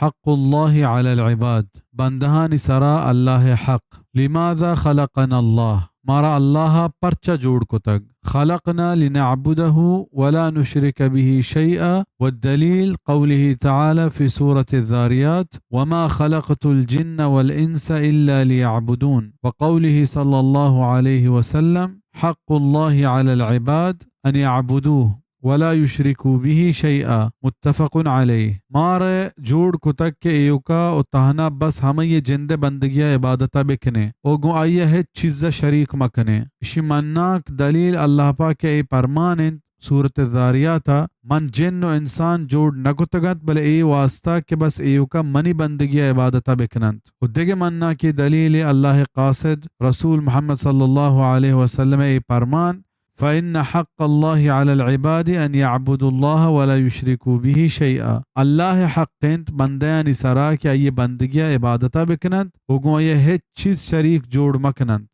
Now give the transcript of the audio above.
حق الله على العباد، بندہانی سرا اللہ ءِ حق۔ لماذا خلقنا الله، مارا اللہ ءَ پرچا جوڑ کتگ؟ خلقنا لنعبده ولا نشرك به شيئا، والدليل قوله تعالى في سورة الذاريات: وما خلقت الجن والإنس إلا ليعبدون، وقوله صلى الله عليه وسلم: حق الله على العباد أن يعبدوه ولا يشركوا به شيئا، متفق عليه۔ مارا جوڑ کتگ کہ ایوکا و تہنا بس ہمئی جند ءِ بندگی ءُ عبادت ءَ بکنیں و گوں آئی ءَ ہچ چیز ءَ شریک مکنیں۔ اشی مناک دلیل اللہ پاک ءِ اے پرمان انت سورۃ الذاریات ءَ: من جن و انسان جوڑ نہ کتگ انت، بلے اے واسطہ کہ بس ایوکا منی بندگی ءُ عبادت ءَ بکننت۔ و دگہ مناکیں دلیلے اللہ ءِ قاصد رسول محمد صلی اللہ علیہ وسلم ءِ اے پرمان: فإن حق الله على العباد أن يعبدوا الله ولا يشركوا به شيئا۔ اللہ ءِ حق انت بندیانی سرا کہ آئی ءِ بندگی ءُ عبادت ءَ بکننت و گوں آئی ءَ ہچ چیز شریک جوڑ مکننت۔